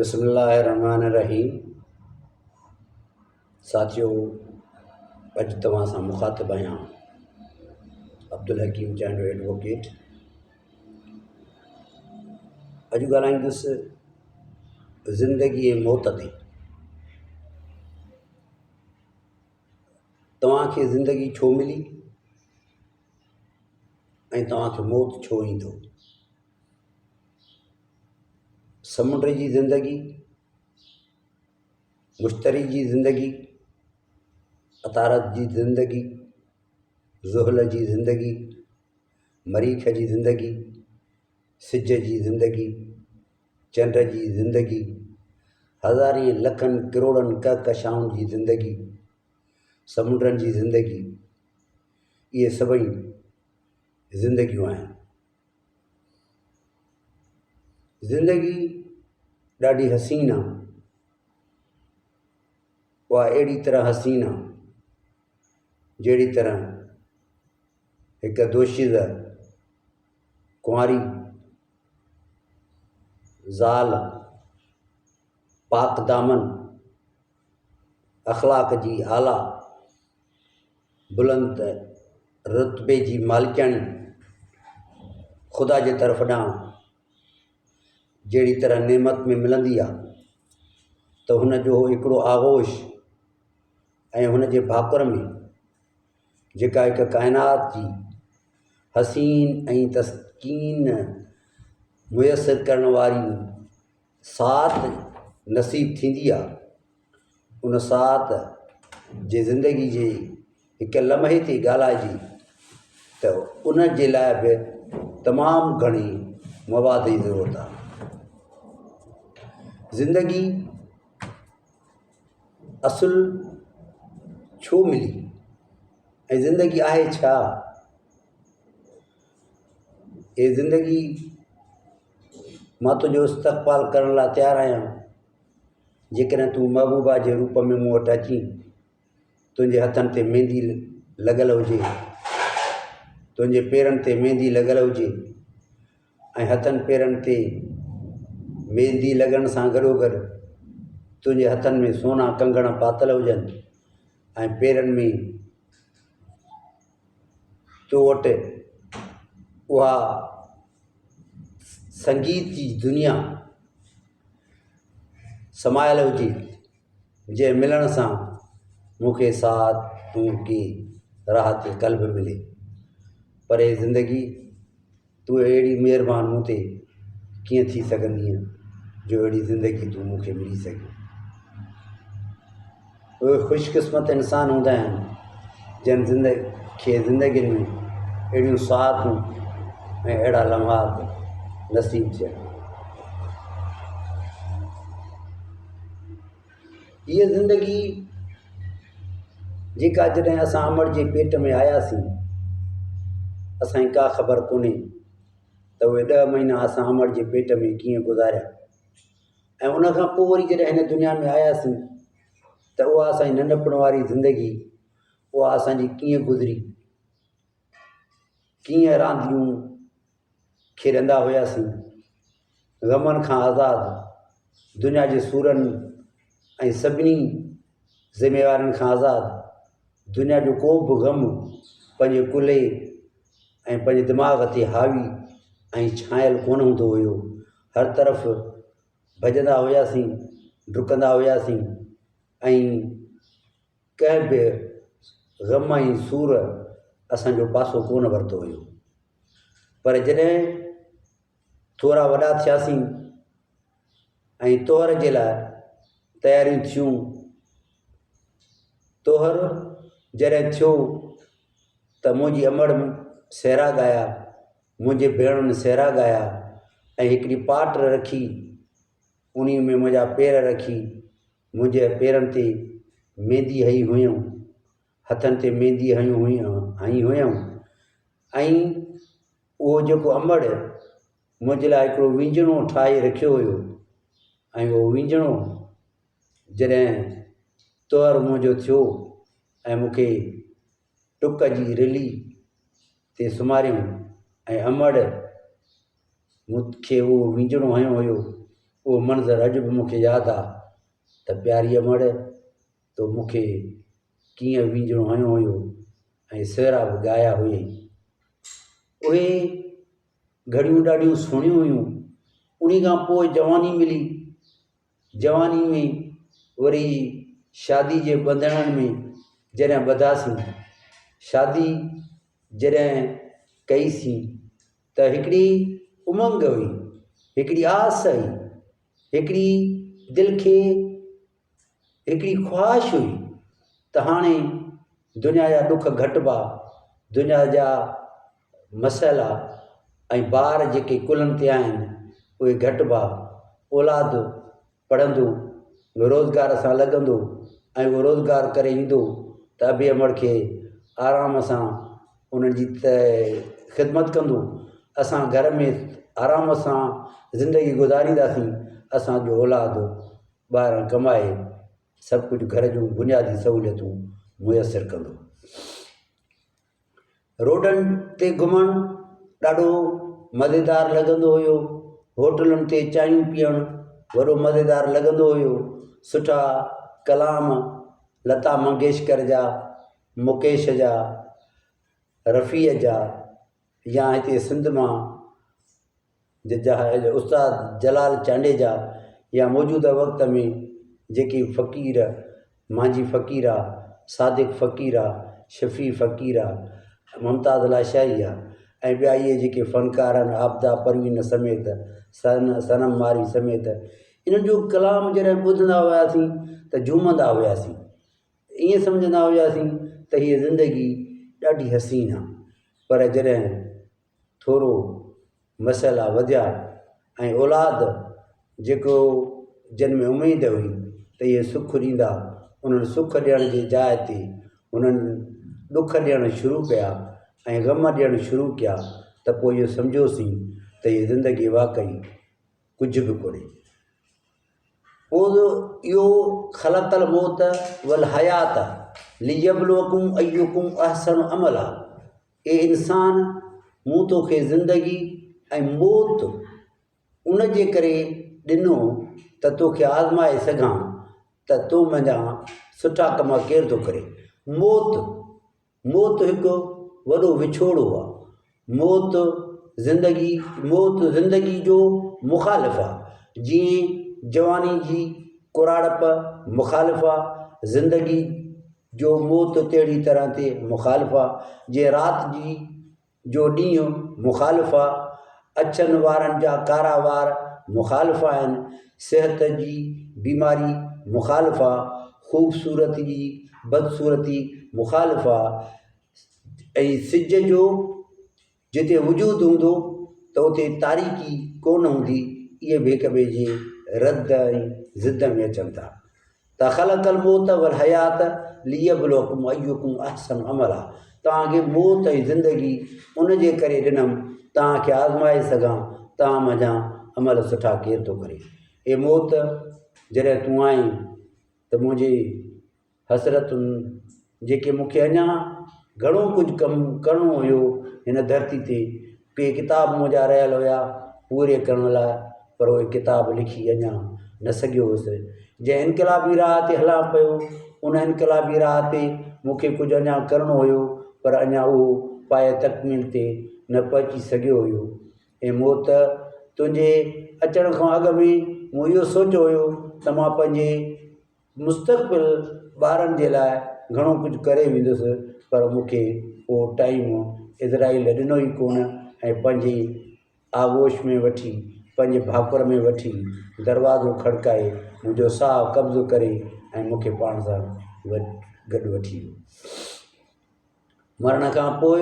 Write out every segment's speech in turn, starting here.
بسم الله الرحمن الرحيم ساٿيو اڄ توهان سان مخاطب آهيان عبدالحڪيم چانڊيو ايڊووڪيٽ اڄ ڳالهائيندس زندگي ۽ موت تي توهان کي زندگي ڇو ملي ۽ توهان کي موت ڇو ايندو سمنڊ جي زندگي، مشتري جي زندگي، عطارد جي زندگي، زحل جي زندگي، مريخ جي زندگي، سج جي زندگي، چنڊ جي زندگي، هزارين لکن ڪروڙن ڪهڪشائن جي زندگي، سمنڊن جي زندگي، اهي سڀئي زندگيون آهن. زندگي ڏاڍي حسين آ اها اهڙي طرح حسين آ جهڙي طرح هڪ دوشيزه ڪنواري زال پاڪ دامن اخلاق جي اعليٰ بلند رتبي جي مالڪياڻي خدا جي طرف ڏانهن جهڙي طرح نعمت ۾ ملندي آهي ته هن جو هڪڙو آغوش ۽ هن جي ڀاڪر ۾ جيڪا هڪ ڪائنات جي حسين ۽ تسڪين ميسر ڪرڻ واري ساعت نصيب ٿيندي آ ان ساعت جي زندگي جي هڪ لمحي تي ڳالهائجي ته ان جي لاء به تمام گهڻي مواد جي ضرورت آ زندگي اصل ڇو ملي ۽ زندگي آهي ڇا اي زندگي مان تنهنجو استقبال ڪرڻ لاء تيار آهيان. جيڪڏهن تون محبوبا جي روپ ۾ مون وٽ اچين، تنهنجي هٿن تي ميندي لڳل هجي، تنهنجي پيرن تي ميندي لڳل هجي ۽ هٿن پيرن تي ميندي لڳڻ سان گڏوگڏ تنهنجي هٿن ۾ سونا ڪنگڻ پاتل هجن ۽ پيرن ۾ تو وٽ اها سنگيت جي دنيا سمايل هجي جنهن ملڻ سان مون کي ساعت تون ڪي راحت قلب ملي پر اي زندگي تون اهڙي مهربان مون تي ڪيئن ٿي سگهندينء جو اهڙي زندگي تون مون کي ملي سگهي. اهي خوش قسمت انسان هوندا آهن جن کي زندگين ۾ اهڙيون ساعتون ۽ اهڙا لمحات نصيب ٿين. هيء زندگي جيڪا جڏهن اسان امڙ جي پيٽ ۾ آياسين اسان کي ڪا خبر ڪونهي ته اهي ڏهه مهينا اسان امڙ جي پيٽ ۾ ڪيئن گذاريا ۽ ان کان پوء وري جڏهن هن دنيا ۾ آياسين ته اها اسان جي ننڍپڻ واري زندگي اها اسان جي ڪيئن گذري ڪيئن رانديون کيڏندا هياسين غمن کان آزاد دنيا جي سورن ۽ سڀني ذميوارين کان آزاد دنيا جو ڪو به غم پنهنجي ڪلهي ۽ پنهنجي دماغ تي حاوي ۽ ڇانيل ڪونه هوندو هيو هر طرف ڀڄندا هياسين ڊڪندا هياسين ۽ ڪنهن به غم ۽ سور اسان جو پاسو ڪونه ورتو هيو پر جڏهن ٿورا وڏا ٿياسين ۽ طهر جي لاء تياريون ٿيون طهر جڏهن ٿيو ته منهنجي امڙ سهرا ڳايا منهنجي ڀيڻن سهرا ڳايا ۽ هڪڙي پاٽ رکي انهي ۾ منهنجا پير رکي منهنجي پيرن تي ميندي هنئي هيون هٿن تي ميندي هنيون هنئي هيون ۽ اهو جيڪو امڙ منهنجي لاء هڪڙو وينجهڻو ٺاهي رکيو هيو ۽ اهو وينجهڻو جڏهن طهر منهنجو ٿيو ۽ مون کي ٽڪ جي رلي تي سمهاريائون ۽ امڙ مون کي اهو وينجهڻو هنيو هيو. اهو منظر اڄ به مون کي ياد آ ته پياري امڙ تو مون کي ڪيئن وينجهڻو هنيو هيو ۽ سهرا به ڳايا هئي. اهي گهڙيون ڏاڍيون سهڻيون هيون. انهي کان پوء جواني ملي. جواني ۾ وري شادي جي ٻنڌڻن ۾ جڏهن ٻڌاسين، شادي جڏهن ڪئيسين ته هڪڙي امنگ هئي، هڪڙي آس هئي، هڪڙي دل کي هڪڙي خواهش هئي ته هاڻي دنيا جا ڏک گهٽبا، دنيا جا مسئلا ۽ بار جيڪي ڪلهن تي آهن اهي گهٽبا، اولاد پڙهندو، روزگار سان لڳندو ۽ اهو روزگار ڪري ايندو ته ابي امڙ کي آرام سان انهن جي خدمت ڪندو، اسان گهر ۾ آرام سان زندگي گذارينداسين، اسان جو اولاد ٻاهران ڪمائي سڀ ڪجهه گهر جون بنيادي سهوليتون ميسر ڪندو. روڊن تي گهمڻ ڏاڍو مزيدار لڳندو هيو هوٽلن تي چانهيون پيئڻ وڏو مزيدار لڳندو هيو سٺا ڪلام لتا منگيشڪر جا مڪيش جا رفيع جا يا هتي سنڌ مان استاد جلال چانڊيي جا يا موجوده وقت ۾ جيڪي فقير مانجهي فقير آ، صادق فقير آ، شفيع فقير آ، ممتاز لاشاري آ ۽ ٻيا اهي جيڪي فنڪار آهن عابده پروين سميت صنم مارئي سميت انهن جو ڪلام جڏهن ٻڌندا هئاسين ته جهومندا هئاسين ائين سمجهندا هئاسين ته هيء زندگي ڏاڍي حسين آ پر جڏهن ٿورو مسئلا وڌيا ۽ اولاد جيڪو جن ۾ اميد هئي ته اهي سک ڏيندا انهن سک ڏيڻ جي جاء تي انهن ڏک ڏيڻ شروع ڪيا ۽ غم ڏيڻ شروع ڪيا ته پوء اهو سمجهيوسين ته هيء زندگي واقعي ڪجهه به ڪونهي. پوء اهو خلق الموت والحيات ليبلوڪم ايڪم احسن عملا اي انسان! مون توکي زندگي ۽ موت ان جي ڪري ڏنو ته توکي آزمائي سگهان ته تو منجهان سٺا ڪم ڪير ٿو ڪري. موت، موت هڪ وڏو وڇوڙو آهي. موت زندگي، موت زندگي جو مخالف آهي. جيئن جواني جي ڪراڙپ مخالف آهي، زندگي جو موت تهڙي طرح تي مخالف آ، جيئن رات جي جو ڏينهن مخالف آ، اڇن وارن جا ڪارا وار مخالف آهن، صحت جي بيماري مخالف آ، خوبصورتي جي بدصورتي مخالف آ ۽ سج جو جتي وجود هوندو ته اتي تاريڪي ڪونه هوندي، اهي به هڪ ٻئي جي رد ۽ ضد ۾ اچن ٿا. ته خلق الموت والحيات ليبلوڪم ايڪم احسن عملا توهان کي موت ۽ زندگي ان جي ڪري ڏنم توهان کي آزمائي سگهان توهان منجهان عمل سٺا ڪير ٿو ڪري. اي موت جڏهن تون آئين ته منهنجي حسرتن جيڪي مون کي اڃا گهڻو ڪجهه ڪم ڪرڻو هيو هن ڌرتي تي ڪي ڪتاب منهنجا رهيل هيا پوري ڪرڻ لاء پر اهي ڪتاب لکي اڃا نه سگهيو هوس جنهن انقلابي راهه تي هلان پيو ان انقلابي راهه تي مون کي ڪجهه اڃا ڪرڻو هيو پر اڃا اهو پايه تڪميل تي نه پهچي سگهيو هيو اي موت تنهنجي اچڻ کان اڳ ۾ مون اهو سوچيو هيو ته مان پنهنجي مستقبل ٻارن جي لاء گهڻو ڪجهه ڪري ويندس پر مون کي اهو ٽائيم اسرائيل ڏنو ئي ڪونه ۽ پنهنجي آغوش ۾ وٺي پنهنجي ڀاڪر ۾ وٺي دروازو کڙڪائي منهنجو ساهه قبض ڪري ۽ مون کي پاڻ سان گڏ وٺي ويو. مرڻ کان پوء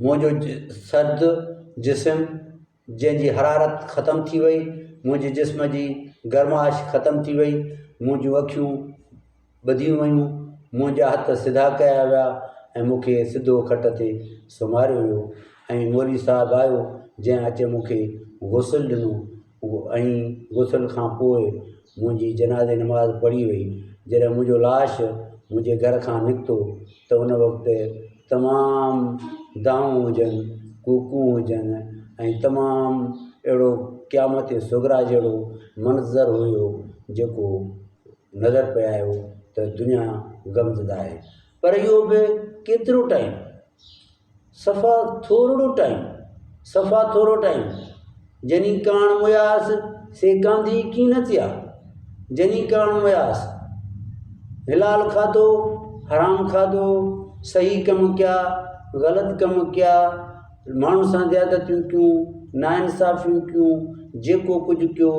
منهنجو سرد جسم جنهن جي حرارت ختم ٿي وئي، منهنجي جسم جي گرمائش ختم ٿي وئي، منهنجون اکيون ٻڌيون ويون، منهنجا هٿ سڌا ڪيا ويا ۽ مون کي سڌو کٽ تي سمهاريو ويو ۽ مولوي صاحب آيو جنهن اچي مون کي غسل ڏنو ۽ غسل کان پوء منهنجي جنازي نماز پڙهي وئي. جڏهن منهنجو لاش منهنجي گهر کان نڪتو ته ان وقت تمام دانهون هجن، ڪوڪون هجن ۽ تمام اهڙو. قيامت صغريٰ جهڙو منظر هيو جيڪو نظر پئي آيو ته دنيا غمزده آهي پر اهو به ڪيترو ٽائيم صفا ٿورڙو ٽائيم صفا ٿورو ٽائيم جني ڪاڻ مياس سي ڪانڌي ڪين ٿيا جني ڪاڻ مياس حلال کاڌو حرام کاڌو صحيح ڪم ڪيا غلط ڪم ڪيا ماڻهن سان زيادتيون ڪيون ناانصافيون ڪيون جيڪو ڪجهه ڪيو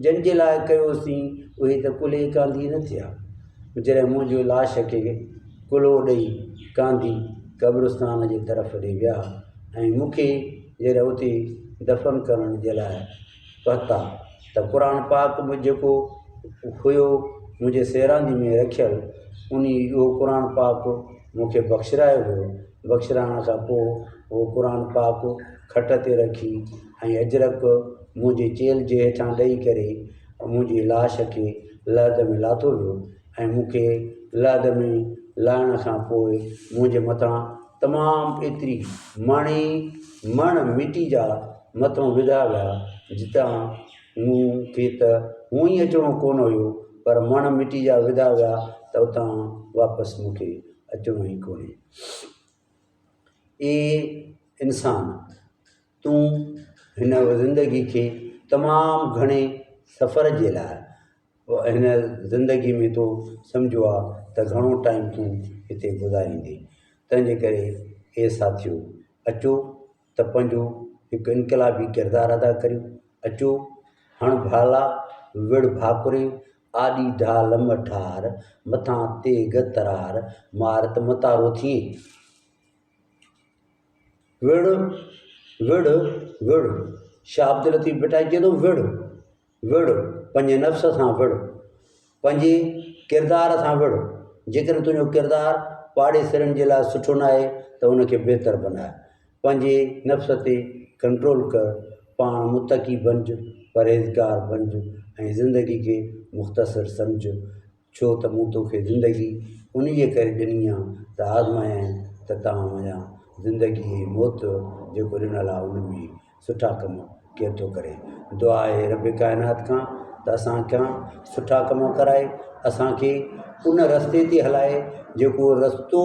جن جي لاء ڪيوسين اهي ته ڪلهي ڪانڌي نه ٿيا جڏهن منهنجي لاش کي ڪلهو ڏئي ڪانڌي قبرستان جي طرف ڏي ويا ۽ مون کي جڏهن اتي دفن ڪرڻ جي لاء پهتا ته قرآن پاڪ به جيڪو هيو منهنجي سيراندي ۾ رکيل انهي اهو قرآن پاڪ مون کي بخشرايو ويو بخشرائڻ کان پوء اهو قرآن پاڪ کٽ تي رکي ۽ اجرڪ منهنجي چيلهه جي هيٺان ڏئي ڪري منهنجي لاش کي لحد ۾ لاٿو ويو ۽ مون کي لحد ۾ لاهڻ کان پوء منهنجي مٿان تمام ايتري مڻ ئي مڻ مٽي جا مٿو وڌا ويا جتان مون کي ته هونئن ئي اچڻو ڪونه هيو پر مڻ مٽي جا وڌا ويا ته اتان واپس مون کي اچڻو ئي ڪونهي. اي انسان! تون هن زندگي کي تمام گهڻي سفر جي لاء هن زندگي ۾ تو سمجهيو آ ته گهڻو ٽائيم تون هتي گذاريندين تنهنجي ڪري اي ساٿيو اچو ته پنهنجو هڪ انقلابي ڪردار ادا ڪريون اچو هڻ ڀالا وڙ ڀاڪرين آڏي ڍال لم ٺار مٿان تيغ ترار مار ته متارو ٿئين وڙ وڙ وڙ شاهه عبداللطيف ڀٽائي چئي ٿو وڙ وڙهه، پنهنجي نفس سان وڙهه، پنهنجي ڪردار سان وڙهه، جيڪڏهن تنهنجو ڪردار پاڙيسرين جي لاء سٺو ناهي ته ان کي بهتر بناء، پنهنجي نفس تي ڪنٽرول ڪر، پاڻ متقي بنج، پرهيزگار بنج ۽ زندگي کي مختصر سمجهه، ڇو ته مون توکي زندگي انهيء ڪري ڏني آ ته آزمايانء ته توهان منجهان زندگي ۽ موت جيڪو ڏنل آ ان ۾ سٺا ڪم ڪير ٿو ڪري. دعا آهي رب ڪائنات کان ته اسان کان سٺا ڪم ڪرائي اسان کي ان رستي تي هلائي جيڪو رستو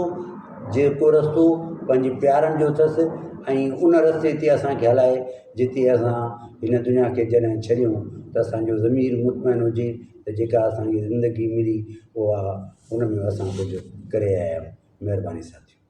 جيڪو رستو پنهنجي پيارن جو اٿس ۽ ان رستي تي اسان کي هلائي جتي اسان هن دنيا کي جڏهن ڇڏيون ته اسان جو ضمير مطمئن هجي ته جيڪا اسان کي زندگي ملي اها ان ۾ اسان ڪجهه ڪري آيا آهيون مهرباني ساٿيو.